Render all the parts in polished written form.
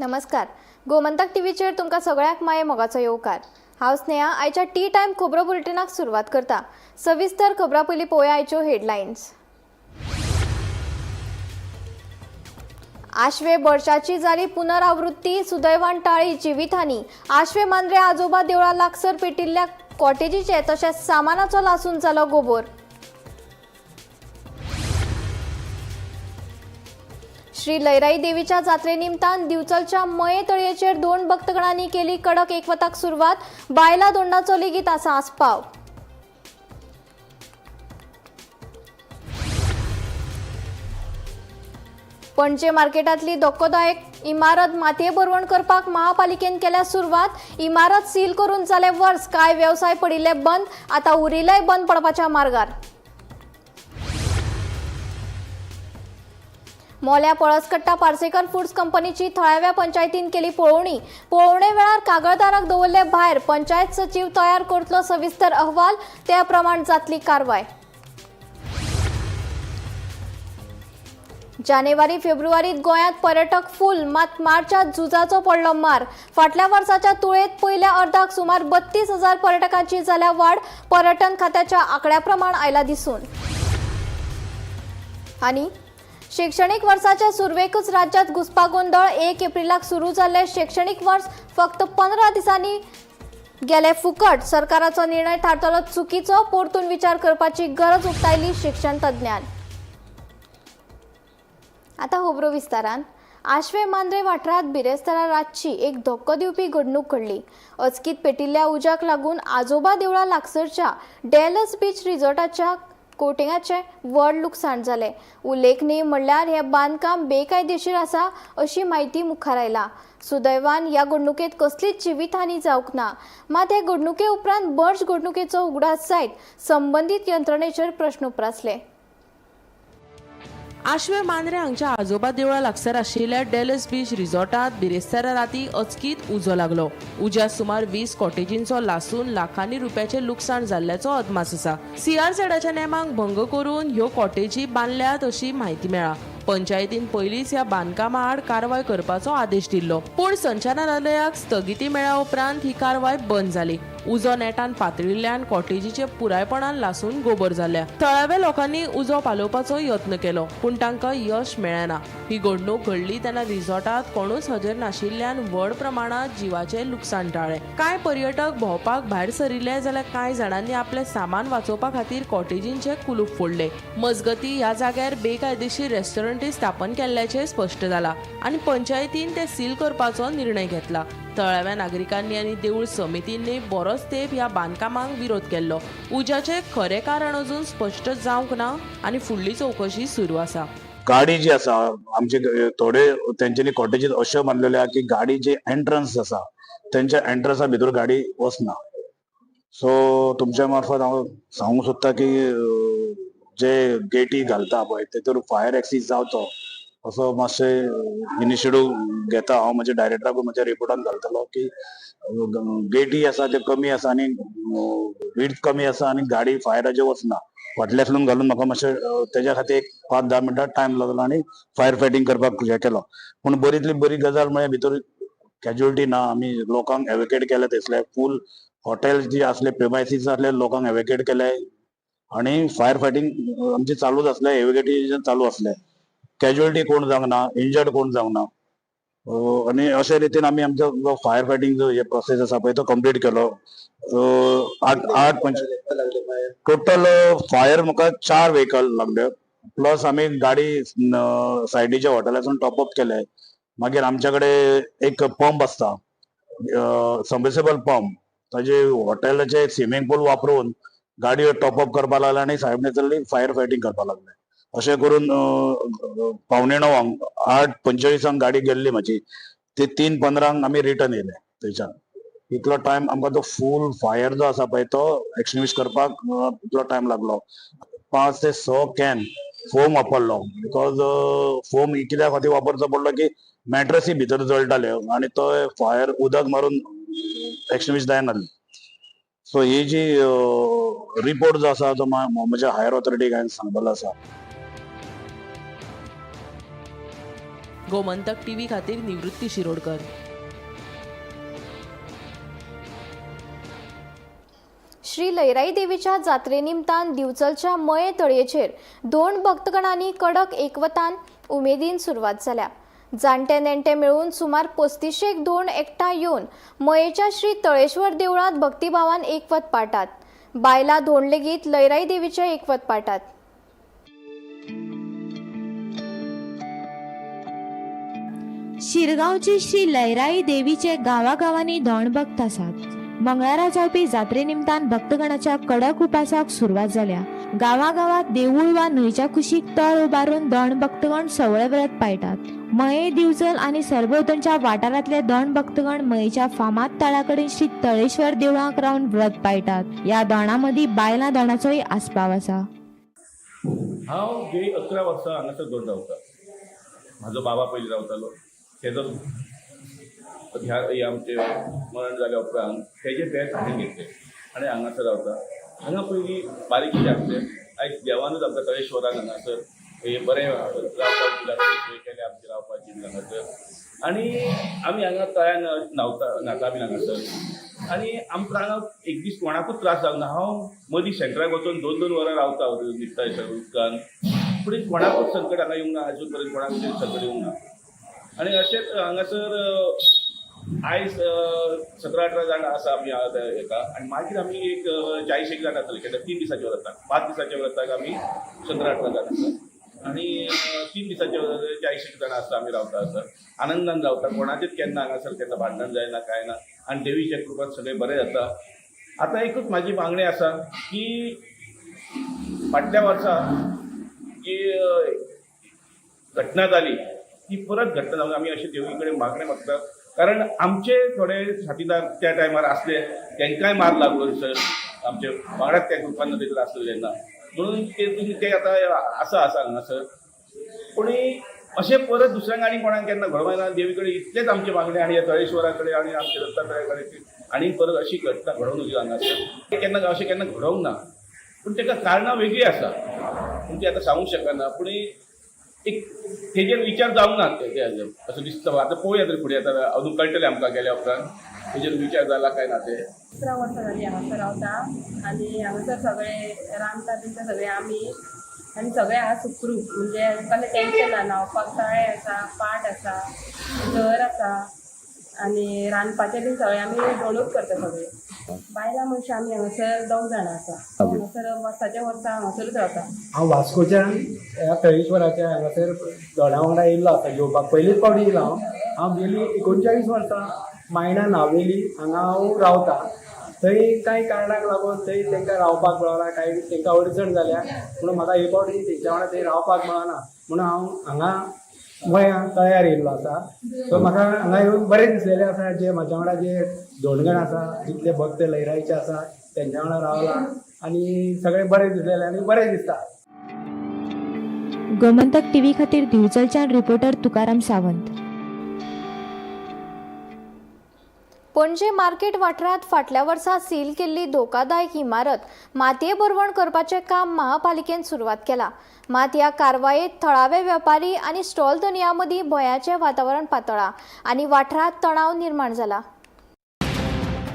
नमस्कार, गोमंतक टीव्हीचेर तुमकां सगळ्यांक माये मोगाचो येवकार। हांव स्नेहा आयच्या टी टायम खबरो बुलेटिनाक सुरवात करता। सविस्तर खबरां पयलीं पळोवया आयच्यो हेडलायन्स। आश्वे बर्षाची जाली पुनरावृत्ती, सुदैवान टाळी जिवितहानी। आश्वे मांद्रे आजोबा देवळा लागसर पेटिल्ल्या कॉटेजीचे तशेंच सामानाचो लासून जालो गोबोर। श्री लैराई देवीच्या जात्रे निमतान दिवचलच्या मये तळयेचेर दोन भक्तगणांनी केली कडक एकवताक सुरवात, बायला दोंडाचो लेगीत आसा आस्पाव। पणजे मार्केटांतली धक्कोदायक इमारत मातये भरवण करपाक महापालिकेन केल्या सुरवात, इमारत सील करून जाले वर्स, कांय वेवसाय पडिल्ले बंद, आतां उरिल्लेय बंद पडपाच्या मार्गार। मोल्या पळसकट्टा पार्सेकर फूड्स कंपनीची थळाव्या पंचायतीन केली पळोवणी, पळोवणे वेळार कागळदाराक दवरले भायर, पंचायत सचीव तयार करतलो सविस्तर अहवाल, त्या प्रमाण जातली कारवाय। जानेवारी फेब्रुवारीत गोंयांत पर्यटक फूल, मात मार्चात झुजाचो पडलो मार। फाटल्या वर्साच्या तुळेत पयल्या अर्दाक सुमार 32,000 पर्यटकांची जाल्या वाड, पर्यटन खात्याच्या आंकड्या प्रमाण आयला दिसून। आनी शैक्षणिक वर्साच्या सुरवेकच राज्यात घुस्पागोंदळ, 1 एप्रिलाक सुरू जाल्ले शैक्षणिक वर्स फक्त 15 दिसांनी गेले फुकट, सरकाराचो निर्णय थारतलो चुकीचो, परतून विचार करपाची गरज उक्तायली शिक्षण तज्ञान। आता खबरो विस्तारान। आश्वे मांद्रे वाठारांत बिरेस्तारा रातची एक धक्को दिवपी घडणूक घडली। अचकीत पेटिल्ल्या उज्याक लागून आजोबा देवळा लागसरच्या डॅलस बीच रिसॉर्टाच्या कोटिंगाचें व्हड लुकसाण जालें। उल्लेखनीय म्हणल्यार हें बांदकाम बेकायदेशीर आसा अशी म्हायती मुखार आयला। सुदैवान ह्या घडणुकेंत कसलीच जिवीतहानी जावंक ना, मात हे घडणुके उपरांत बर्ज घडणुकेचो उगडास जायत संबंदीत यंत्रणेचेर प्रश्न उप्रासले। आश्वे मांद्रे हांगच्या आजोबा देवळा लागसार आशिल्ल्या डॅलस बीच रिसॉर्टात बिरेस्तारा राती अचकीत उजो लागलो। उज्यात सुमार 20 कॉटेजींचो लासून लाखांनी रुपयाचें लुकसाण जाल्ल्याचो अदमास आसा। सीआरझेडाच्या नेमांक भंग करून ह्यो कॉटेजी बांदल्यात अशी म्हायती मेळ्ळा। पंचायतीन पयलींच ह्या बांदकामा आड कारवाय करपाचो आदेश दिल्लो, पूण संचालनालयाक स्थगिती मेळ्ळ्या उपरांत ही कारवाय बंद जाली। उजो नेटान पातळिल्ल्यान कॉटेजीचे पुरायपणान लासून गोबर जाल्या। थळाव्या लोकांनी उजो पालोवपाचो यत्न केलो, पूण तांकां यश मेळ्ळें ना। ही घडणूक घडली तेन्ना रिसॉर्टात कोणूच हजर नाशिल्ल्यान व्हड प्रमाणात जिवाचें लुकसाण टाळ्ळें। कांय पर्यटक भोंवपाक भायर सरिल्ले जाल्यार कांय जाणांनी आपलें सामान वाचोवपा खातीर कॉटेजींचे कुलूप फोडले। मजगती ह्या जाग्यार बेकायदेशीर रेस्टॉरंटी स्थापन केल्ल्याचें स्पश्ट जाला आनी पंचायतीन ते सील करपाचो निर्णय घेतला। थळाव्या नागरिकांनी आनी देऊळ समितींनी बरोच तेंप ह्या बांदकामांक विरोध केल्लो। उज्याचें खरें कारण अजून स्पश्ट जावंक ना आनी फुडली चवकशी सुरू आसा। गाडी जी आसा आमचे थोडे तेंच्यांनी कॉटेजीस अश्यो बांदलेल्यो आहा की गाडी जी एंट्रन्स आसा तेंच्या एंट्रन्सा भितर गाडी वचना। सो तुमच्या मार्फत हांव सांगूंक सोदता की जे गेटी घालता पळय तेतूर फायर एक्सीस जावचो असो मातशें इनिशिएटीव घेता हांव। म्हज्या डायरेक्टराकूय म्हज्या रिपोर्टान घालतलो की गेटी आसा ते कमी आसा आनी विड्थ कमी आसा आनी गाडी फायराचेर वचना। फाटल्यातल्यान घालून म्हाका मातशें तेज्या खातीर एक 5-10 मिनटां टायम लागलो आनी फायर फायटींग करपाक हें केलो। पूण बरीतली बरी गजाल म्हळ्यार भितर कॅज्युअलिटी ना। आमी लोकांक एवेकेट केले थंयसले, फूल हॉटेल जी आसले प्रिमायसीस आसले लोकांक एवेकेट केले आनी फायर फायटींग आमची चालूच आसले, एवेकेटेशन चालू आसले। कॅज्युअलिटी कोण जावंक ना, इंजर्ड कोण जावंक ना आनी अशे रितीन आमी आमचो जो फायर फायटींग जो हे प्रोसेस आसा पळय तो कंप्लीट केलो। 8-5 टोटल फायर म्हाका 4 व्हेकल लागले, प्लस आमी गाडी सायडीच्या हॉटेलासून टॉप अप केले। मागीर आमच्या कडेन एक पंप आसता, सबमर्सिबल पंप, ताजे हॉटेलाचे स्विमींग पूल वापरून गाडयो टॉप अप करपाक लागले आनी सायडीन फायर फायटींग करपाक लागले। अशें करून 8:45 8:45 गाडी गेल्ली म्हाजी, ती 3:15 आमी रिटर्न येयले थंयच्यान। इतलो टायम आमकां तो फूल फायर जो आसा पळय तो एक्सटिंग्विश करपाक इतलो टायम लागलो। 5 ते 6 can foam वापरलो, because foam कित्या खातीर वापरचो पडलो की मॅट्रसी भितर जळटाले आनी तो फायर उदक मारून एक्सटिंग्विश जायनासली। सो ही जी रिपोर्ट जो आसा तो म्हज्या हायर ऑथॉरिटीक हांवें सांगलेलो आसा। गोमंतक टीव्ही खातीर निवृत्ती शिरोडकर. श्री लयराई देवीच्या जात्रे निमतान दिवचलच्या मये तळयेचेर दोन भक्तगणांनी कडक एकवतान उमेदीन सुरवात जाल्या. जाणटे नेणटे मेळून सुमार 3500 धोंड एकठांय येवन मयेच्या श्री तळेश्वर देवळांत भक्तिभावान एकवत पाळटात. बायलां धोंड लेगीत लयराई देवीचे एकवत पाळटात. शिरगांवची श्री लयराई देवीचे गांवागांवांनी धोंड भक्त आसात. मंगळारा जावपी जात्रे निमतान भक्तगणाच्या कडक उपासाक सुरवात जाल्या. गांवागांवात देवूळ वा न्हंयच्या कुशीक तळ उबारून धोंड भक्तगण सवळे व्रत पाळटात. मये, दिवचल आनी सरभोंवतणच्या वाठारांतले धोंड भक्तगण मयेच्या फामाद तळा कडेन श्री तळेश्वर देवळाक रावन व्रत पाळटात. ह्या धोंडां मदीं बायलां धोंडाचोय आस्पाव आसा. हांव गेली 11 वर्सां हांगासर धोंड रावता. म्हाजो बाबा पयलीं रावतालो, तेजो ह्या हे आमचें मरण जाल्या उपरांत तेजें बेत हांवें घेतलें आनी हांगासर रावता. हांगा पयलीं बारीकशें आसलें. आयज देवानूच आमकां तळेश्वरान हांगासर हे बरें रावपाक दिलां, सोय केल्या आमची रावपाची हांगासर. आनी आमी हांगा तळ्यान न्हांवता, न्हाता बीन हांगासर. आनी आमकां हांगा एक दीस कोणाकूच त्रास जावंक ना. हांव मदीं सेंटराक वचून 2-2 वरां रावता न्हिदता थंयसर उदकान, पूण कोणाकूच संकट हांगा येवंक ना, आजून पर्यंत कोणाकूच संकट येवंक ना. आनी अशेंच हांगासर आयज 17-18 जाण आसा आमी आतां हेका. आनी मागीर आमी एक 40 जाण आसतले केन्ना 3 दिसाच्या व्रताक, 5 दिसाच्या व्रताक आमी 17-18 जाण आसा. आनी 3 दिसाच्या 40 जाण आसता आमी रावता आसर, आनंदान रावता. कोणाचेच केन्ना हांगासर केन्ना भांडण जायना, कांय ना. आनी देवीच्या कृपान सगळें बरें जाता. आतां एकूच म्हाजी मागणी आसा की फाटल्या वर्सा जी घटना जाली ती परत घटना जावंक आमी अशें देवी कडेन मागणें मागतात. कारण आमचे थोडे साथीदार त्या टायमार आसले, तांकांय मार लागलो सर, आमचे वांगडाच त्या ग्रुपान थंयसर आसले तेन्ना, म्हणून ते ते आतां आसा आसा हांगासर. पूण अशें परत दुसऱ्यांक आनी कोणाक केन्ना घडोवंक जायना. देवी कडेन इतलेंच आमचें मागणें आनी ह्या तळेश्वरा कडेन आनी आमच्या दत्तात्रया कडेन आनी परत अशी घटना घडोवंक न्हय हांगासर, केन्ना अशें केन्ना घडोवंक ना. पूण ताका कारणां वेगळीं आसा, पूण ती आतां सांगूंक शकना. पूण एक तेजेर विचार जावंक ना ते असो दिसता. आतां पळोवया तरी फुडें, आतां अजून कळटलें आमकां गेल्या उपरांत तेजेर विचार जाला काय ना ते. 11 वर्सां जाली हांगासर रावता आनी हांगासर सगळे रांदता बिंता सगळे आमी, आनी सगळे हांगा सुखरूप, म्हणजे कसलें टेंशन ना. न्हांवपाक तळें आसा, पाट आसा, झर आसा आनी रांदपाचें बीन सगळें आमी धोणूच करता सगळे. बायलां मनशां आमी हांगासर 2 जाणां आसा. हांगासर वर्साच्या वर्सा हांगासरूच रावता. हांव वास्कोच्यान ह्या तळेश्वराच्या हांगासर दोणां वांगडा येयल्लो आसा घेवपाक. पयलीच फावटी येयला हांव. हांव गेली 39 वर्सां मायणा नावेली हांगा हांव रावता. थंय कांय कारणाक लागून थंय तांकां रावपाक मेळना, कांय तांकां अडचण जाल्या म्हणून म्हाका हे फावटी तेंच्या वांगडा थंय रावपाक मेळना, म्हणून हांव हांगा गोंया तळ्यार येयल्लो आसा. सो म्हाका हांगा येवन बरें दिसलेलें आसा. जे म्हाज्या वांगडा जे धोणगण आसा, जितले भक्त लयराईचे आसा तेंच्या वांगडा रावला आनी सगळें बरें दिसलेलें आनी बरें दिसता. गोमंतक टीव्ही खातीर दिवचलच्यान रिपोर्टर तुकाराम सावंत. पणजे मार्केट वाठारांत फाटल्या वर्सा सील केल्ली धोकादायक इमारत मातये भरवण करपाचें काम महापालिकेन सुरवात केला. मात ह्या कारवायेत थळावे वेपारी आनी स्टॉल धनयां मदीं भंयाचें वातावरण पातळ्ळां आनी वाठारांत तणाव निर्माण जाला.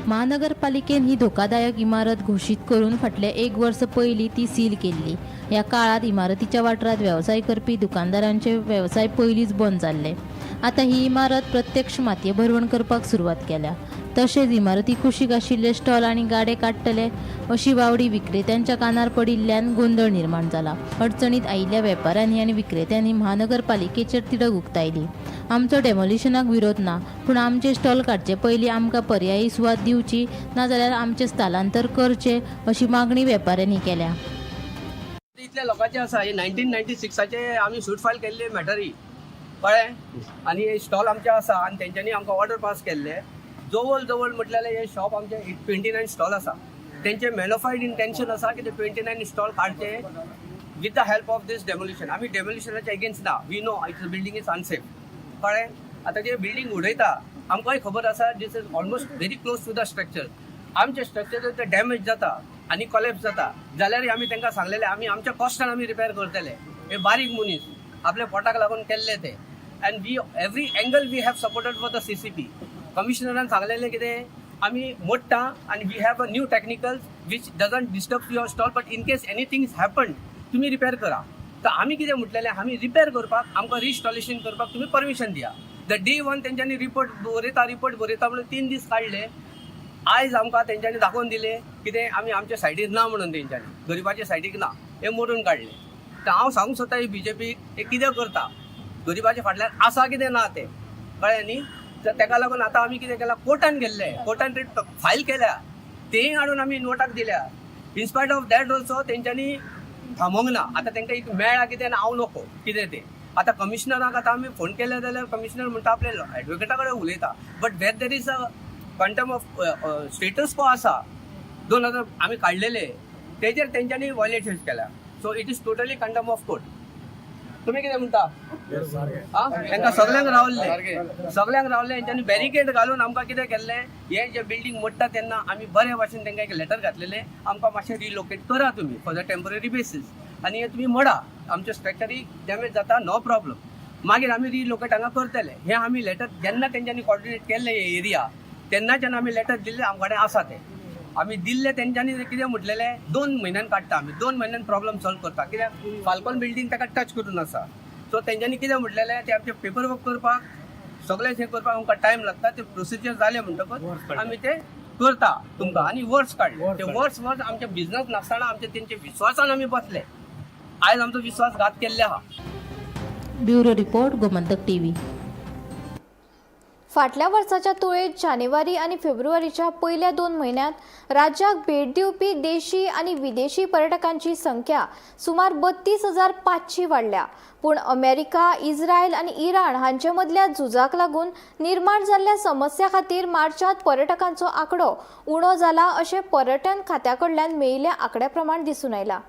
महानगरपालिकेन ही धोकादायक इमारत घोशीत करून फाटल्या 1 वर्स पयलीं ती सील केल्ली. ह्या काळात इमारतीच्या वाठारांत वेवसाय करपी दुकानदारांचे वेवसाय पयलींच बंद जाल्ले. आतां ही इमारत प्रत्यक्ष मातये भरवण करपाक सुरवात केल्या. तशेंच इमारती कुशीक आशिल्ले स्टॉल आनी गाडे काडटले अशी वावडी विक्रेत्यांच्या कानार पडिल्ल्यान गोंदळ निर्माण जाला. अडचणीत आयिल्ल्या वेपाऱ्यांनी आनी विक्रेत्यांनी महानगरपालिकेचेर तिडक उक्तायली. आमचो डेमोलिशनाक विरोध ना, पूण आमचे स्टॉल काडचे पयलीं आमकां पर्यायी सुवात दिवची, नाजाल्यार आमचें स्थलांतर करचें अशी मागणी वेपाऱ्यांनी केल्या. इतल्या लोकांचे आसा. हे 1996 आमी सूट फायल केल्ले मॅटरी, कळ्ळें? आनी स्टॉल आमचे आसा आनी तेंच्यांनी आमकां ऑर्डर पास केल्ले. जवळ जवळ म्हटल्यार हे शॉप आमचे 29 स्टॉल आसा. तेंचे मेलोफायड इंटेन्शन आसा की ते 29 स्टॉल काडचे with the help of this demolition. आमी डेमोलिशनाच्या एगेन्स्ट ना. We know it's building is unsafe, कळ्ळें? आतां जे बिल्डींग उडयता आमकांय खबर आसा this is almost very close to the structure. आमचे स्ट्रक्चर जर डॅमेज जाता आनी कोलॅप्स जाता जाल्यारय आमी तांकां सांगलेलें आमी आमच्या कॉस्टान आमी रिपेर करतले. हे बारीक मनीस आपल्या पोटाक लागून केल्ले ते. And we every angle we have supported for the CCP. कमिशनरान सांगलेलें कितें, आमी मोडटा आनी we have a new technicals which doesn't disturb your stall, but in case anything is happen तुमी रिपेर करा. तर आमी कितें म्हटलेलें, आमी रिपेर करपाक आमकां रिस्टॉलेशन करपाक तुमी परमिशन दिया. The day one तेंच्यांनी रिपोर्ट बरयता, रिपोर्ट बरयता म्हणून 3 दीस काडले. आयज आमकां तेंच्यांनी दाखोवन दिलें कितें, आमी आमच्या सायडीर ना म्हणून, तेंच्यांनी गरिबाच्या सायडीक ना हें मोडून काडलें. तर हांव सांगूंक सोदता ही बीजेपी हे कितें करता, गरिबाच्या फाटल्यान आसा कितें ना तें कळ्ळें न्ही. तर तेका लागून आतां आमी कितें केलां, कोर्टान गेल्ले, कोर्टान रिट फायल केल्या, तेय हाडून आमी नोटाक दिल्या. In spite of that also तेंच्यांनी थांबोवंक ना. आतां तेंकां एक मेळ्ळा कितें आनी हांव नको कितें तें. आतां कमिशनराक आतां आमी फोन केले जाल्यार कमिशनर म्हणटा आपले एडवोकेटा कडेन उलयता, but where there is a quantum of status quo आसा 2000 आमी काडलेले तेजेर तेंच्यांनी वॉयलेशन केल्या. So it is totally contempt of court. तुमी कितें म्हणटा? आं, तांकां सगल्यांक रावल्ले, सगल्यांक रावल्ले. हेंच्यांनी बॅरिकेड घालून आमकां कितें केल्लें, हे जे बिल्डींग मोडटा तेन्ना आमी बरे भाशेन तांकां एक लेटर घातलेलें, आमकां मातशें रिलोकेट करा तुमी फॉर the temporary basis आनी हे तुमी मोडा, आमचे स्ट्रक्चरय डॅमेज जाता, नो प्रॉब्लम, मागीर आमी रिलोकेट हांगा करतले. हें आमी लेटर जेन्ना तेंच्यांनी कॉर्डिनेट केल्लें हे एरिया तेन्नाच्यान आमी लेटर दिल्लें, आमचे कडेन आसा तें आमी दिल्लें. तेंच्यांनी कितें म्हटलेलें, 2 म्हयन्यान काडटा आमी, 2 म्हयन्यान प्रॉब्लम सॉल्व करता, कित्याक फाल्कॉन बिल्डींग ताका टच करून आसा. सो तेंच्यांनी कितें म्हटलेलें, ते आमचे पेपर वर्क करपाक सगळें हें करपाक आमकां टायम लागता, ते प्रोसिजर जालें म्हणटकच आमी ते करता तुमकां. आनी वर्स काडलें, ते वर्स वर्स आमचे बिजनस नासतना आमचे तेंच्या विश्वासान आमी बसले. आयज आमचो विश्वासघात केल्ले आहा. Bureau report, Gomantak TV. फाटल्या वर्साच्या तुळेत जानेवारी आनी फेब्रुवारीच्या पयल्या 2 म्हयन्यांत राज्याक भेट दिवपी देशी आनी विदेशी पर्यटकांची संख्या सुमार 32,500 वाडल्या. पूण अमेरिका, इस्रायल आनी इराण हांचे मदल्या झुजाक लागून निर्माण जाल्ल्या समस्या खातीर मार्चांत पर्यटकांचो आंकडो उणो जाला अशें पर्यटन खात्या कडल्यान मेळिल्ल्या आंकड्या प्रमाण दिसून आयला.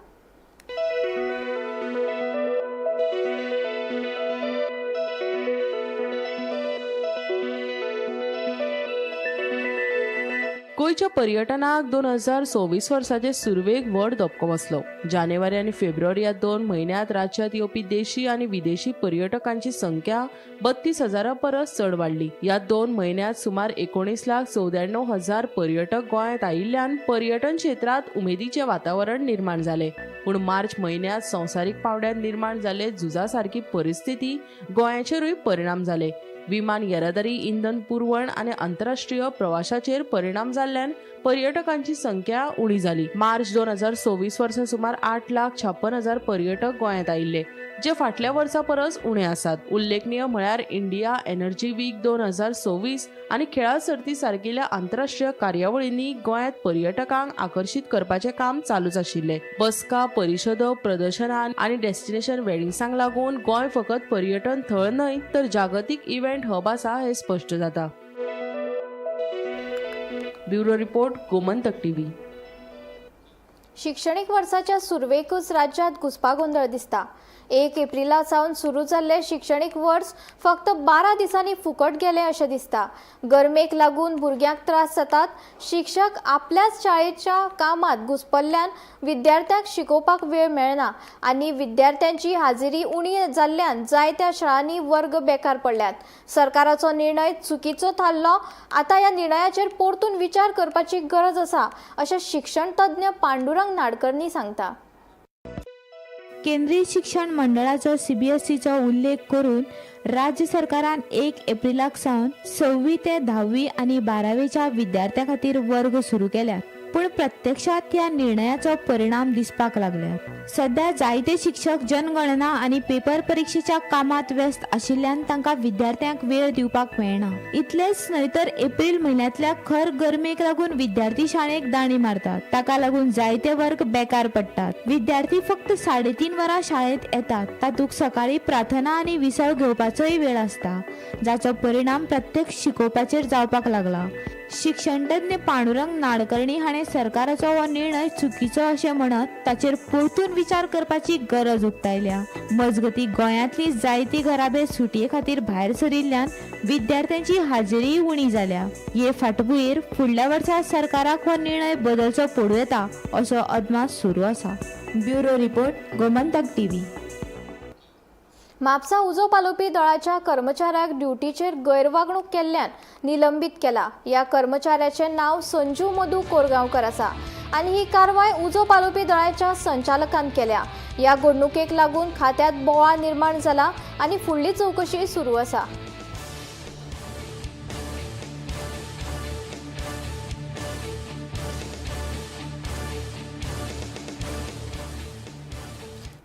गोंयच्या पर्यटनाक 2026 वर्साचे सुरवेक व्हड धपको बसलो. जानेवारी आनी फेब्रुवारी ह्या 2 म्हयन्यांत राज्यांत येवपी देशी आनी विदेशी पर्यटकांची संख्या 32,000 परस चड वाडली. ह्या 2 म्हयन्यांत सुमार 19,94,000 पर्यटक गोंयांत आयिल्ल्यान पर्यटन क्षेत्रांत उमेदीचें वातावरण निर्माण जालें. पूण मार्च म्हयन्यांत संवसारीक पांवड्यार निर्माण जाल्ले झुजा सारकी परिस्थिती गोंयाचेरूय परिणाम जाले. विमान येरादारी, इंधन पुरवण आनी आंतरराष्ट्रीय प्रवाशाचेर परिणाम जाल्ल्यान पर्यटकांची संख्या उणी जाली. मार्च 2026 वर्सा सुमार 8,56,000 पर्यटक गोंयांत आयिल्ले, जे फाटल्या वर्सा परस उणे आसात. उल्लेखनीय म्हळ्यार इंडिया एनर्जी वीक 2026 आनी खेळां सर्ती सारकिल्या आंतरराष्ट्रीय कार्यावळींनी गोंयांत पर्यटकांक आकर्शीत करपाचें काम चालूच आशिल्लें. बसका, परिशदो, प्रदर्शनां आनी डेस्टिनेशन वेडिंग्सांक लागून गोंय फकत पर्यटन थळ न्हय तर जागतीक इव्हेंट हब आसा हें स्पश्ट जाता. Bureau report, Gomantak TV. शिक्षणीक वर्साच्या सुरवेकूच राज्यांत घुस्पागोंदळ दिसता. 1 एप्रिला सावन सुरू जाल्लें शिक्षणीक वर्स फक्त 12 दिसांनी फुकट गेलें अशें दिसता. गरमेक लागून भुरग्यांक त्रास जातात. शिक्षक आपल्याच शाळेच्या कामांत घुस्पल्ल्यान विद्यार्थ्यांक शिकोवपाक वेळ मेळना आनी विद्यार्थ्यांची हाजेरी उणी जाल्ल्यान जायत्या शाळांनी वर्ग बेकार पडल्यात. सरकाराचो निर्णय चुकीचो थारलो. आतां ह्या निर्णयाचेर परतून विचार करपाची गरज आसा अशें शिक्षण तज्ञ पांडुरंग नाडकर्णी सांगता. केंद्रीय शिक्षण मंडळाचो सीबीएसईचो उल्लेख करून राज्य सरकारान 1 एप्रिलाक सावन 6वी ते 10वी आनी 12वेच्या विद्यार्थ्यां खातीर वर्ग सुरू केल्यात, पूण प्रत्यक्षात ह्या निर्णयाचो परिणाम दिसपाक लागल्यात. सध्या जायते शिक्षक जनगणना आनी पेपर परिक्षेच्या कामात व्यस्त आशिल्ल्यान तांकां विद्यार्थ्यांक वेळ दिवपाक मेळना. इतलेंच न्हय तर एप्रिल म्हयन्यांतल्या खर गरमेक लागून विद्यार्थी शाळेक दाणी मारतात. ताका लागून जायते वर्ग बेकार पडटात. विद्यार्थी फक्त 3.5 वरां शाळेंत येतात. तातूंत सकाळी प्रार्थना आनी विसव घेवपाचोय वेळ आसता, जाचो परिणाम प्रत्यक्ष शिकोवपाचेर जावपाक लागला. शिक्षणतज्ञ पांडुरंग नाडकर्णी हाणें सरकाराचो हो निर्णय चुकीचो अशें म्हणत ताचेर परतून विचार करपाची गरज उक्तायल्या. मजगतीं, गोंयांतली जायती घराबे सुटये खातीर भायर सरिल्ल्यान विद्यार्थ्यांची हाजेरीय उणी जाल्या. हे फाटभुंयेर फुडल्या वर्सा सरकाराक हो निर्णय बदलचो पडूं येता असो अदमास सुरू आसा. Bureau report, Gomantak TV. Mapusa उजो पालोवपी दळाच्या कर्मचाऱ्याक ड्युटीचेर गैरवागणूक केल्ल्यान निलंबीत केला. ह्या कर्मचाऱ्याचें नांव संजू मधू कोरगांवकर आसा आनी ही कारवाय उजो पालोवपी दळाच्या संचालकान केल्या. ह्या घडणुकेक लागून खात्यांत बोवाळ निर्माण जाला आनी फुडली चवकशी सुरू आसा.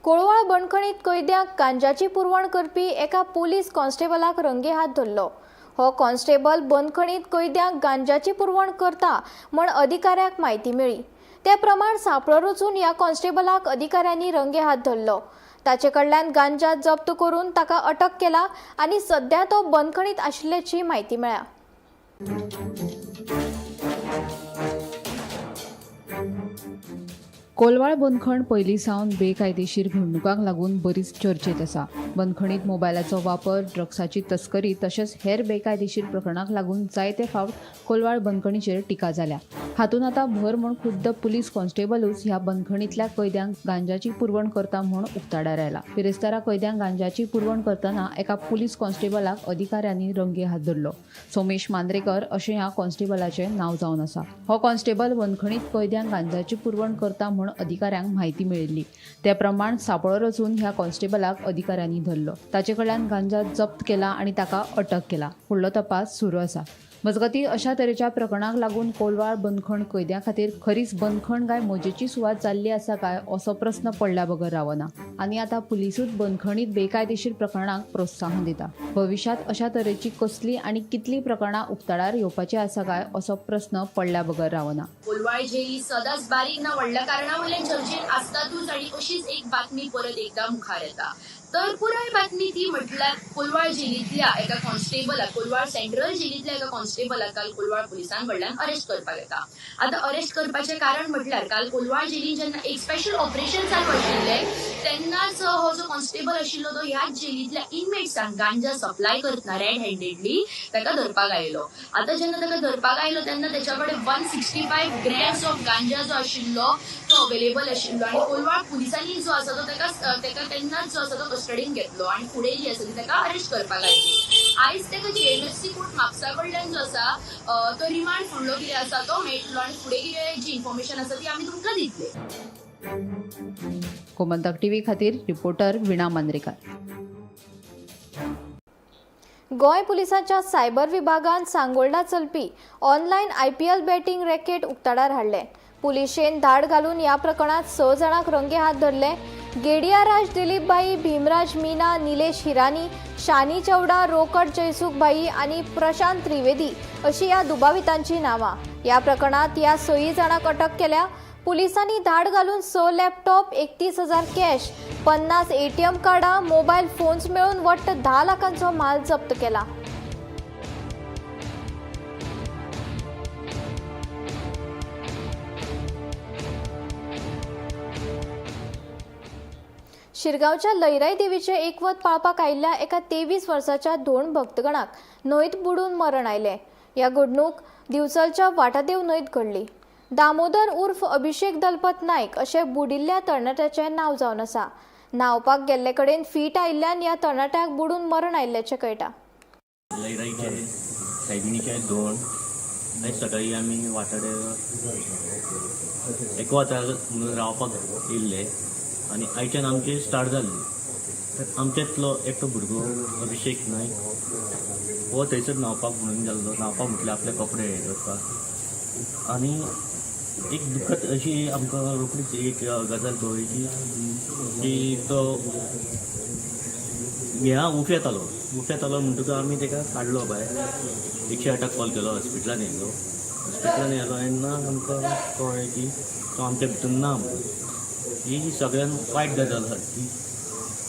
कोळवाळ बंदखणीत कैद्यांक गांजाची पुरवण करपी एका पोलीस कॉन्स्टेबलाक रंगेहात धरलो. हो कॉन्स्टेबल बंदखणीत कैद्यांक गांजाची पुरवण करता म्हण अधिकाऱ्याक म्हायती मेळ्ळी. ते प्रमाण सांपळो रचून ह्या कॉन्स्टेबलाक अधिकाऱ्यांनी रंगेहात धरलो. ताचे कडल्यान गांजा जप्त करून ताका अटक केला आनी सध्या तो बंदखणीत आशिल्ल्याची म्हायती मेळ्ळ्या. कोलवाळ बंदखण पयलीं सावन बेकायदेशीर घडणुकांक लागून बरीच चर्चेत आसा. बंदखणीत मोबायलाचो वापर, ड्रग्साची तस्करी तशेंच हेर बेकायदेशीर प्रकरणांक लागून जायते फावट कोलवाळ बंदखणीचेर टिका जाल्या. हातूंत आतां भर म्हूण खुद्द पुलीस कॉन्स्टेबलूच ह्या बंदखणींतल्या कैद्यांक गांजाची पुरवण करता म्हूण उक्ताडार आयला. बिरेस्तारा कैद्यांक गांजाची पुरवण करतना एका पुलीस कॉन्स्टेबलाक अधिकाऱ्यांनी रंगे हात धरलो. सोमेश मांद्रेकर अशें ह्या कॉन्स्टेबलाचें नांव जावन आसा. हो कॉन्स्टेबल बंदखणीत कैद्यांक गांजाची पुरवण करता म्हूण अधिकाऱ्यांक म्हायती मेळिल्ली. ते प्रमाण सांपळो रचून ह्या कॉन्स्टेबलाक अधिकाऱ्यांनी धरलो. ताचे कडल्यान गांजा जप्त केला आनी ताका अटक केला. फुडलो तपास सुरू आसा. मजगतीं, अशा तरेच्या प्रकरणाक लागून कोलवाळ बंदखण कैद्यां खातीर खरीच बंदखण काय मजेची सुवात जाल्ली आसा काय असो प्रस्न पडल्या बगर रावना आनी आतां पुलिसूच बंदखणीत बेकायदेशीर प्रकरणांक प्रोत्साहन दिता. भविश्यांत अशा तरेची कसली आनी कितलीं प्रकरणां उक्ताडार येवपाची आसा काय असो प्रस्न पडल्या बगर रावना. कोलवाळ जेल सदांच बारीक ना व्हडल्या कारणा वयल्यान चर्चेत आसतातूच आनी अशीच एक बातमी परत एकदां मुखार येता. तर पुराय बातमी ती म्हटल्यार कोलवाळ जेलींतल्या एका कॉन्स्टेबलाक, कोलवाळ सेंट्रल जेलींतल्या एका कॉन्स्टेबलाक काल कोलवाळ पुलिसां कडल्यान अरेस्ट करपाक येता. आतां अरेस्ट करपाचें कारण म्हटल्यार काल कोलवाळ जेलीन जेन्ना एक स्पेशल ऑपरेशन चालू आशिल्लें तेन्नाच हो जो कॉन्स्टेबल आशिल्लो तो ह्याच जेलींतल्या इनमेट्सांक गांजा सप्लाय करतना रेड हँडेडली ताका धरपाक आयलो. आतां जेन्ना ताका धरपाक आयलो तेन्ना तेच्या कडेन 165 ग्रॅम्स ऑफ गांजा जो आशिल्लो तो अवेलेबल आशिल्लो आनी कोलवाळ पुलिसांनी जो आसा तो ताका ताका तेन्नाच जो आसा तो कस्टडीन घेतलो आनी फुडें जी आसा ती ताका अरेस्ट करपाक आयली. आयज ताका JMFC court म्हापसा कडल्यान जो आसा तो रिमांड फुडलो कितें आसा तो मेळटलो आनी फुडें कितें जी इन्फॉर्मेशन आसा ती आमी तुमकां दितले. गोमंतक टीव्ही खातीर रिपोर्टर वीणा मांद्रेकर. गोंय पुलिसांच्या सायबर विभागान सांगोल्डा चलपी ऑनलायन IPL batting racket उक्ताडार हाडलें. पुलिशेन धाड घालून ह्या प्रकरणात 6 जाणांक रंगे हात धरले. गेडियाराज दिलीपभाई, भीमराज मीना, निलेश हिरानी, शानी चवडा, रोकड जयसुखभाई आनी प्रशांत त्रिवेदी अशी ह्या दुबावितांची नांवां. ह्या प्रकरणात ह्या 6 जाणांक अटक केल्या. पुलिसांनी धाड घालून 6 लॅपटॉप, 31,000 कॅश, 50 ATM कार्डां, मोबायल फोन्स मेळून वट्ट 10 लाखांचो माल जप्त केला. शिरगांवच्या लयराई देवीचे एकवत पाळपाक आयिल्ल्या एका 23 वर्साच्या धोंड भक्तगणाक न्हंयत बुडून मरण आयलें. ह्या घडणूक दिवचलच्या वाटादेव न्हंयत घडली. दामोदर उर्फ अभिषेक दलपत नायक अशें बुडिल्ल्या तरणाट्याचें नांव जावन आसा. न्हांवपाक गेल्ले कडेन फीट आयिल्ल्यान ह्या तरणाट्याक बुडून मरण आयिल्ल्याचें कळटा. लयराईचे सायबिणीचे धोंड आयज सकाळी आमी वाटाडे एकवतार म्हणून रावपाक येयल्ले आनी आयच्यान आमचे स्टार्ट जाल्ली. तर आमच्यांतलो एकटो भुरगो अभिषेक नायक हो थंयसर न्हांवपाक म्हणून गेल्लो. न्हांवपाक म्हटल्यार आपले कपडे हे करपाक आनी एक दुखद अशी आमकां रोखडीच एक गजाल कळ्ळी की तो ह्या उफेतालो. उफेतालो म्हणटकच आमी ताका काडलो भायर, 108 कॉल केलो, हॉस्पिटलान येयलो. हॉस्पिटलान येयलो तेन्ना आमकां कळ्ळें की तो आमच्या भितर ना म्हणून. ही सगळ्यान वायट गजाल सारकी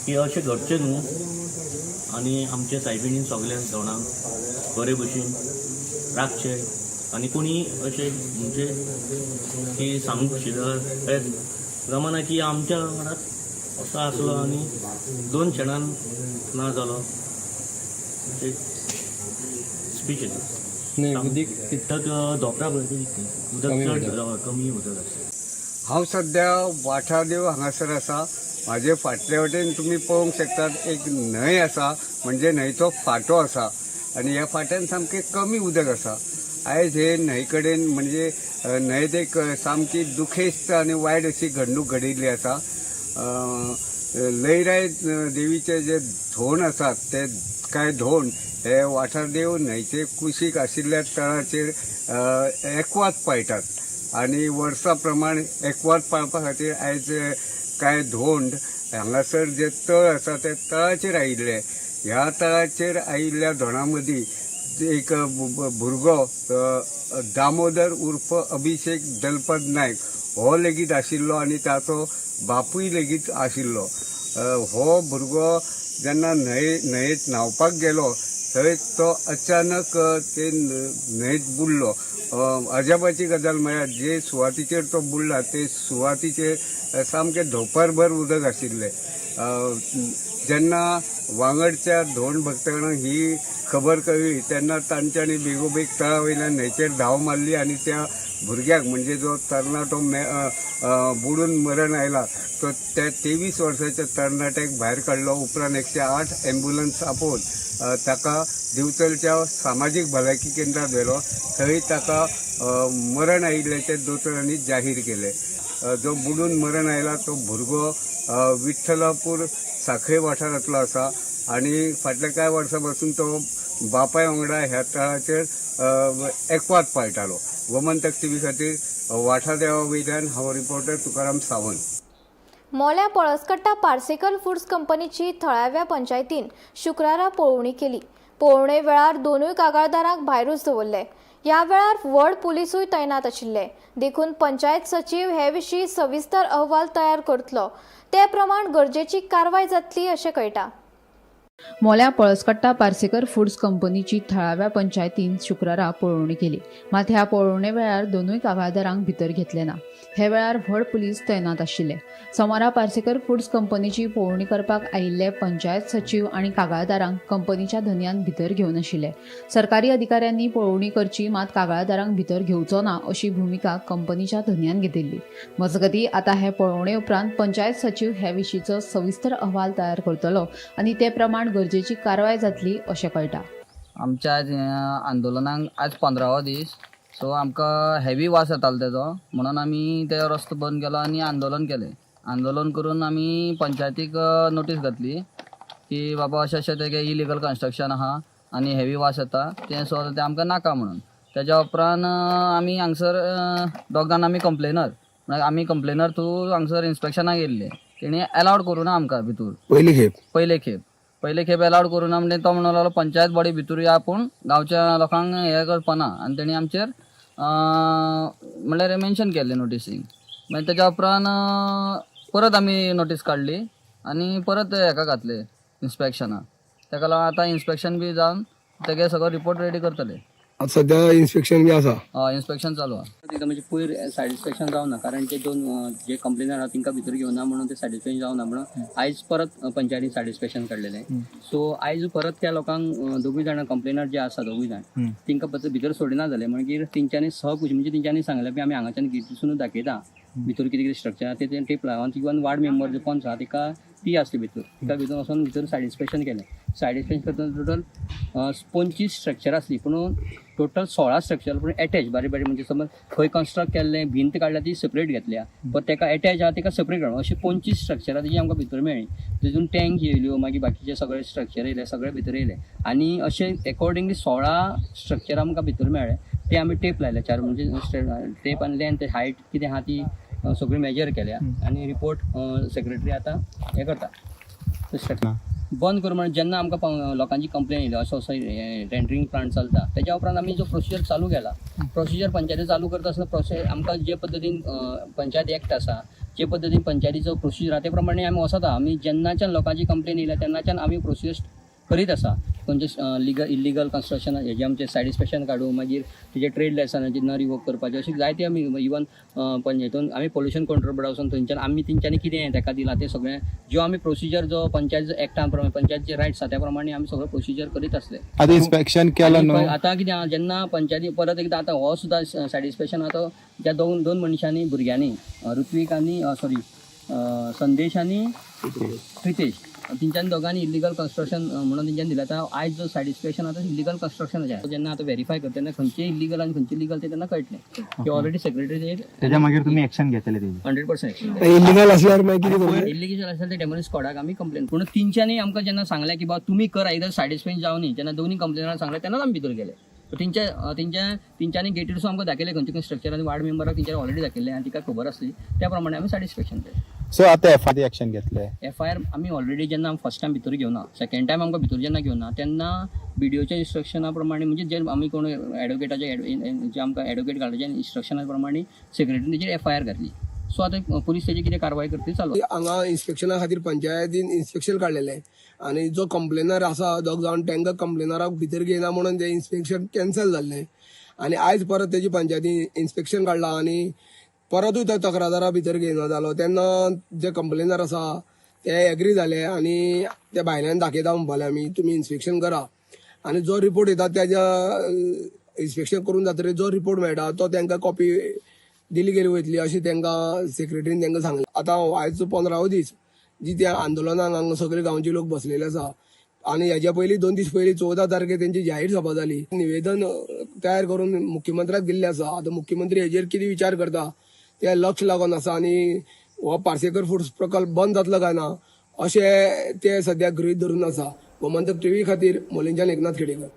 की अशें घडचें न्हू आनी आमच्या सायबिणीन सगळ्या धोणांक बरे भशेन राखचें आनी कोणी अशें म्हणजे की सांगूंक जमाना की आमच्या वांगडाच असो आसलो आनी 2 क्षणान ना जालो. स्पीच उदक धोंपरा उदक चड कमी उदक आसता. हांव सद्या वाठादेव हांगासर आसा. म्हाजे फाटले वटेन तुमी पळोवंक शकतात एक न्हंय आसा, म्हणजे न्हंयचो फांटो आसा आनी ह्या फांट्यान सामकें कमी उदक आसा. आयज हे न्हंय कडेन म्हणजे न्हंयेत एक सामकी दुखेस्त आनी वायट अशी घडणूक घडिल्ली आसा. लयराय देवीचे जे धोंड आसात ते कांय धोंड हे वाठारदेव न्हंयचे कुशीक आशिल्ल्या तळाचेर एकवात पाळटात आनी वर्सा प्रमाण एकवात पाळपा खातीर आयज कांय धोंड हांगासर जे तळ आसा ते तळाचेर आयिल्ले. ह्या तळाचेर आयिल्ल्या धोंडा मदीं एक भुरगो दामोदर उर्फ अभिषेक दलपत नायक हो लेगीत आशिल्लो आनी ताचो बापूय लेगीत आशिल्लो. हो भुरगो जेन्ना न्हंयेत न्हांवपाक गेलो थंय तो अचानक ते न्हंयेत बुडलो. अजापाची गजाल म्हळ्यार जे सुवातीचेर तो बुडला ते सुवातीचेर सामकें धोंपरभर उदक आशिल्लें. जेन्ना वांगडच्या धोंड भक्तांक ही खबर कळ्ळी तेन्ना तांच्यांनी बेगोबेग तळा वयल्यान न्हंयचेर धांव मारली आनी त्या भुरग्याक म्हणजे जो तरणाटो बुडून मरण आयला तो त्या 23 वर्साच्या तरणाट्याक भायर काडलो. उपरांत 108 एम्ब्युलन्स आपोवन ताका दिवचलच्या सामाजीक भलायकी केंद्रात व्हेलो. थंय ताका मरण आयिल्ल्याचें दोतोरांनी जाहीर केलें. जो बुडून मरण आयला तो भुरगो विठ्ठलापूर साखळे वाठारांतलो आसा आनी फाटल्या कांय वर्सां पासून तो बापाय वांगडा ह्या तळाचेर एकवात पाळटालो. गोमंतक टीव्ही खातीर वाठादेवा वयल्यान हांव रिपोर्टर तुकाराम सावंत. मोल्या पळसकट्टा पार्सेकर फूड्स कंपनीची थळाव्या पंचायतीन शुक्रारा पळोवणी केली. पळोवणे वेळार दोनूय कागाळदारांक भायरूच दवरले. ह्या वेळार व्हड पुलिसूय तैनात आशिल्ले. देखून पंचायत सचीव हे विशीं सविस्तर अहवाल तयार करतलो, ते प्रमाण गरजेची कारवाय जातली अशें कळटा. मोल्या पळसकट्टा पार्सेकर फूड्स कंपनीची थळाव्या पंचायतीन शुक्रारा पळोवणी केली. मात ह्या पळोवणे वेळार दोनूय कागाळदारांक भितर घेतले ना. हे वेळार व्हड पुलीस तैनात आशिल्ले. सोमारा पार्सेकर फूड्स कंपनीची पळोवणी करपाक आयिल्ले पंचायत सचीव आनी कागाळदारांक कंपनीच्या धनयान भितर घेवन आशिल्ले. सरकारी अधिकाऱ्यांनी पळोवणी करची मात कागाळदारांक भितर घेवचो ना अशी भुमिका कंपनीच्या धनयान घेतिल्ली. मजगतीं आतां हे पळोवणे उपरांत पंचायत सचीव हे विशींचो सविस्तर अहवाल तयार करतलो आनी ते प्रमाण गरजेची कारवाय जातली अशें कळटा. आमच्या आज आंदोलनाक आज 15वो दीस. सो आमकां हेवी वास येतालो तेजो, म्हणून आमी ते रस्तो बंद केलो आनी आंदोलन केलें. आंदोलन करून आमी पंचायतीक नोटीस घातली की बाबा अशें अशें तेगे इलिगल कन्स्ट्रक्शन आहा आनी हेवी वास येता तें, सो तें आमकां नाका म्हणून. तेज्या उपरांत आमी हांगसर दोग जाण आमी कंप्लेनर, म्हळ्यार आमी कंप्लेनर थ्रू हांगसर इन्स्पेक्शनाक येयल्ले. तेणी एलावड करूं ना आमकां भितूर. पयले खेप एलावड करूं ना म्हणजे तो म्हणूंक लागलो पंचायत बॉडी भितूर या पूण गांवच्या लोकांक हें करपा ना, आनी तेणी आमचेर म्हणल्यार मेन्शन केल्लें नोटीसींग. मागीर तेज्या उपरांत परत आमी नोटीस काडली आनी परत हेका घातले इन्स्पेक्शनाक. तेका लागून आतां इन्स्पेक्शन बी जावन तेगे सगळो रिपोर्ट रेडी करतले. आतां सद्या इन्स्पेक्शन बी आसा? हय, इन्स्पेक्शन चालू आहा. तिका म्हणजे पयर सायड इन्स्पेक्शन जावना, कारण ते दोन जे कंप्लेनर आहा तांकां भितर घेवना म्हणून ते सायड इन्स्पेक्शन जावना म्हणून आयज परत पंचायतीन सायड इन्स्पेक्शन काडलेलें. सो आयज परत त्या लोकांक दोगूय जाणां कंप्लेनर जे आसा दोगूय जाण तांकां परत भितर सोडिना जाले. मागीर तेंच्यांनी सहकुशी म्हणजे तेंच्यांनी सांगलें की आमी हांगाच्यान गेटीसून दाखयता भितर कितें कितें स्ट्रक्चर आहा तें टेप लावन. इवन वार्ड मेंबर जे पंच आहा तिका ती आसली भितर, तिका भितर वचोन भितर सायड इन्स्पेक्शन केलें. सायड इन्स्पेक्शन करतना टोटल 25 स्ट्रक्चर आसली, पूण टोटल 16 स्ट्रक्चर पूण एटॅच बारीक बारीक, म्हणजे समज खंय कन्स्ट्रक्ट केल्लें भिंत काडल्या ती सेपरेट घेतल्या, पण तेका एटॅच आहा तेका सेपरेट काडून अशें 25 स्ट्रक्चरां तेजी आमकां भितर मेळ्ळी. तितून टँक येयल्यो, मागीर बाकीचे सगळे स्ट्रक्चर येयले, सगळे भितर येयले आनी अशें एकॉर्डिंगली 16 स्ट्रक्चर आमकां भितर मेळ्ळे. ते आमी टेप लायले चार, म्हणजे टेप आनी लेंथ हायट कितें आहा ती सगळी मेजर केल्या आनी रिपोर्ट सेक्रेटरी आतां हें करता. बंद करूं म्हणून जेन्ना आमकां लोकांची कंप्लेन येयली असो असो रेंडरिंग प्लांट चलता, तेज्या उपरांत आमी जो प्रोसिजर चालू केला, प्रोसिजर पंचायती चालू करता आसतना प्रोसेस आमकां जे पद्दतीन पंचायत एक्ट आसा, जे पद्दतीन पंचायतीचो प्रोसिजर आहा ते प्रमाणे आमी वचता. आमी जेन्नाच्यान लोकांची कंप्लेन येयल्या तेन्नाच्यान आमी प्रोसिजर करीत आसा. खंयचे लिगल इलिगल कन्स्ट्रक्शन हेजें आमचें सायड इन्स्पेक्शन काडूं, मागीर तेजे ट्रेड लायसनाचे न रिवोक करपाचें, अशें जायते आमी इवन पंचायतून आमी पोल्युशन कंट्रोल बोर्डा वचून थंयच्यान आमी तेंच्यांनी कितें ताका दिलां तें सगळें ज्यो आमी प्रोसिजर जो पंचायत एक्टा प्रमाणे पंचायतचे रायट्स आसा त्या प्रमाणे आमी सगळो प्रोसिजर करीत आसले. आतां इन्स्पेक्शन केलां न्हू? आतां कितें आहा, जेन्ना पंचायती परत एकदां आतां हो सुद्दां सायड इन्स्पेक्शन आतां त्या दोन मनशांनी भुरग्यांनी ऋत्वीक आनी सॉरी संदेश आनी प्रितेश तेंच्यांनी दोगांनी इलिगल कन्स्ट्रक्शन म्हणून तेंच्यांनी दिलें. आतां आयज जो सॅटिस्फॅक्शन आतां इलिगल कन्स्ट्रक्शनाचें जेन्ना आतां व्हेरीफाय करता तेन्ना खंयचें इलिगल आनी खंयचें लिगल तें तेन्ना कळटलें की ऑलरेडी सेक्रेटरी तेज्या मागीर तुमी एक्शन घेतले तेजी? 100% इलिगल असल्यार मागीर कितें करतले? इलिगल आसल्यार ते डेमोलिश स्कॉडाक आमी कंप्लेन. पूण तेंच्यांनी आमकां जेन्ना सांगलें की बाबा तुमी करा, एकदां सॅटिस्फाय जावनी, जेन्ना दोनूय कंप्लेनान सांगलें तेन्नाच आमी भितर गेले. तेंच्या तेंच्या तेंच्यांनी गेटीरसून आमकां दाखयलें खंयचें खंयचें स्ट्रक्चर आनी वार्ड मेंबराक तेंच्यानी ऑलरेडी दाखयल्लें आनी तिका खबर आसली, त्या प्रमाणे आमी सॅटिस्फॅक्शन केलें. सो आतां एफआयआर एक्शन घेतले? एफआयआर आमी ऑलरेडी जेन्ना फर्स्ट टायम भितर घेवना, सेकंड टायम आमकां भितर जेन्ना घेवना तेन्ना बीडीओच्या इन्स्ट्रक्शना प्रमाणे, म्हणजे जे आमी कोण एडवोकेटाचे जे आमकां एडवोकेट घालचे इन्स्ट्रक्शना प्रमाणे सेक्रेटरीन तेजेर एफआयआर घातली. सो आतां पुलीस तेजी कितें कारवाय करतली चालू. हांगा इन्स्पेक्शना खातीर पंचायतीन इन्स्पेक्शन काडलेलें आनी जो कंप्लेनर आसा दोग जावन तांकां कंप्लेनराक भितर घेयना म्हणून तें इन्स्पेक्शन कॅन्सल जाल्लें आनी आयज परत तेजी पंचायतीन इन्स्पेक्शन काडलां आनी परतूय तो तक्रारदारा भितर घेयना जालो. तेन्ना जे कंप्लेनर आसा ते एग्री जाले आनी ते भायल्यान दाखयता म्हणपाले आमी तुमी इन्स्पेक्शन करा आनी जो रिपोर्ट येता तेज्या इन्स्पेक्शन करून जातकीर जो रिपोर्ट मेळटा तो तांकां कॉपी दिली गेली वयतली अशें तांकां सेक्रेटरीन तांकां सांगलें. आतां आयज 15वो दीस जी त्या आंदोलनाक हांगा सगळे गांवचे लोक बसलेले आसा आनी हेज्या पयलीं 2 दीस पयलीं 14 तारखेर तेंची जाहीर सभा जाली. निवेदन तयार करून मुख्यमंत्र्याक दिल्लें आसा. आतां मुख्यमंत्री हेजेर कितें विचार करता ते लक्ष लागून आसा आनी हो पार्सेकर फुड्स प्रकल्प बंद जातलो काय ना अशें ते सद्या गृहीत धरून आसा. गोमंतक टीव्ही खातीर मोलेंच्यान एकनाथ खेडेकर.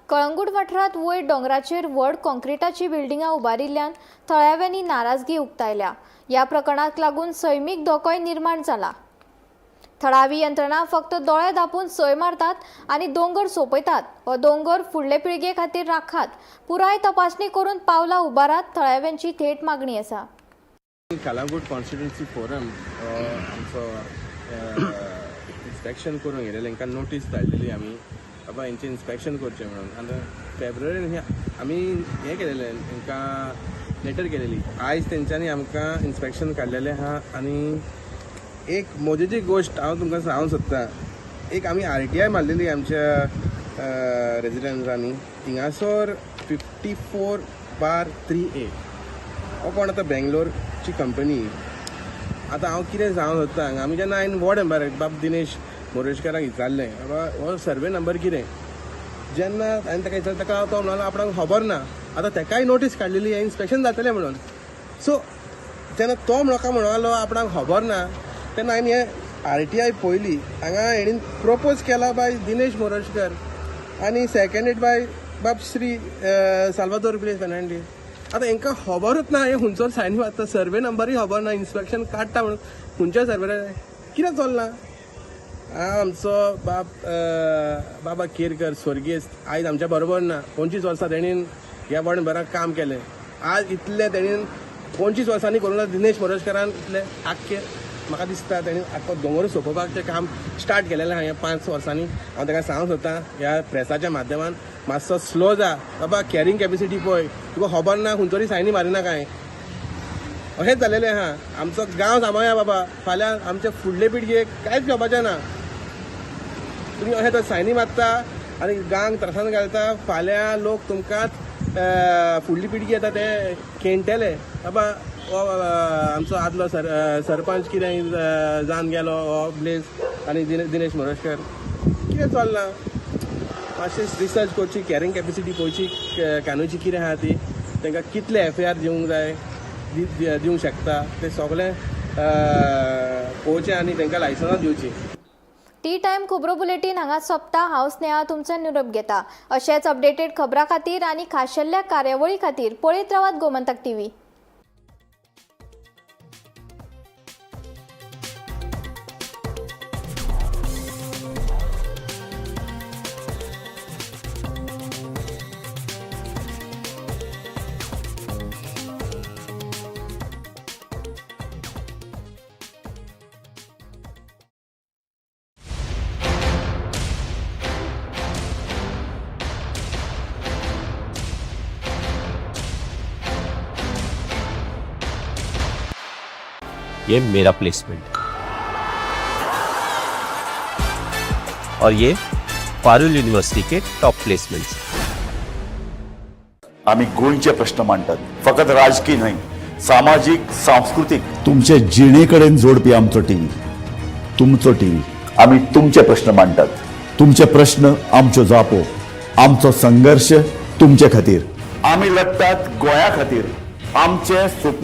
कळंगूट वाठारांत वयर दोंगराचेर व्हड कॉन्क्रिटाची बिल्डिंगां उबारिल्ल्यान थळाव्यांनी नाराजगी उक्तायल्या. ह्या प्रकरणाक लागून सैमीक धोकोय निर्माण जाला. थळावी यंत्रणा फक्त दोळे धांपून सय मारतात आनी दोंगर सोंपयतात. हो दोंगर फुडले पिळगे खातीर राखात, पुराय तपासणी करून पावलां उबारात, थळाव्यांची थेट मागणी आसा. कळंगूट कॉन्स्टिट्युन्सी फोरम आमचो इन्स्पेक्शन करूंक येयलेलें, तांकां नोटीस धाडलेली आमी बाबा हेंचें इन्स्पेक्शन करचें म्हणून. आनी फेब्रुवारीन आमी हें केलेलें, तांकां लेटर केलेली. आयज तेंच्यांनी आमकां इन्स्पेक्शन काडलेलें आहा. आनी एक मजेची गोश्ट हांव तुमकां सांगूंक सोदतां, एक आमी RTI मारलेली आमच्या रेजिडंट्सांनी, थिंगासर 54/3A हो कोण आतां बेंगलोरची कंपनी. आतां हांव कितें सांगूंक सोदतां हांगा, आमी जेन्ना हांवें वॉर्ड मेंबर बाब दिनेश मोरेशकाराक विचारलें बाबा हो सर्वे नंबर कितें, जेन्ना हांवें ताका विचारलें ताका तो म्हणलो आपणाक खबर ना. आतां ताकाय नोटीस काडलेली हें इन्स्पेक्शन जातलें म्हणून. सो जेन्ना तो म्हाका म्हणलो आपणाक खबर ना तेन्ना हांवें हें RTI पळयली. हांगा हेणीन प्रपोज केला बाय दिनेश मोरजकर आनी सेकंडेड बाय बाब श्री साल्वादोर ब्लेस फेर्नांडीस. आतां हेंकां खबरूच ना हें खंयचो सायन मारता, सर्वे नंबरूय खबर ना, इन्स्पेक्शन काडटा म्हणून खंयच्या सर्वेर कितें चल्लां. आमचो बाब बाबा केरकर स्वर्गेस्त आयज आमच्या बरोबर ना. 25 वर्सां तेणीन ह्या वॉर्ड मेंबराक काम केलें. आज इतलें तेणीन 25 वर्सांनी करूंक ना दिनेश मोरजकारान इतलें आख्खें म्हाका दिसता तेणी आख्खो दोंगर सोंपोवपाचें काम स्टार्ट केलेलें आहा ह्या 5 वर्सांनी. हांव ताका सांगूंक सोदतां ह्या प्रेसाच्या माध्यमान मातसो स्लो जा बाबा, कॅरिंग कॅपेसिटी पळय, तुका खबर ना खंयचो तरी सायनी मारिना कांय अशेंच जालेलें आहा. आमचो गांव सांबाळया बाबा, फाल्यां आमचे फुडले पिळगेक कांयच जावपाचें ना. तुमी अशें तर सायनी मारता आनी गांव त्रासान घालता, फाल्यां लोक तुमकांच फुडली पिळगी येता ते खेणटले बाबा हो आमचो आदलो सरपंच कितें जावन गेलो हो ब्लेस आनी दिनेश मोरजकर कितें चल्लां. मातशें रिसर्च करची, कॅरिंग कॅपेसिटी पळोवची, कानूची कितें आहा ती, तांकां कितले FIR दिवंक जाय, दिवंक शकता ते सगळें पळोवचें आनी तांकां लायसन्सां दिवचीं. टी टायम खबरो बुलेटीन हांगा सोंपता. हांव स्नेहा तुमचो निरोप घेता. अशेंच अपडेटेड खबरां खातीर आनी खाशेल्ल्या कार्यावळी खातीर पळयत रावात गोमंतक टीव्ही. ये मेरा प्लेसमेंट और ये Parul university K top placements. आमी गोंयचे प्रश्न मांडटात, फकत राजकीय न्हय, सामाजीक, सांस्कृतीक तुमचे जिणे कडेन जोडपी आमचो टीव्ही, तुमचो टीव्ही. आमी तुमचे प्रश्न मांडटात. तुमचे प्रश्न आमच्यो जापो, आमचो संघर्श तुमचे खातीर. आमी लडटात गोंया खातीर, आमचे सुपुल्ले.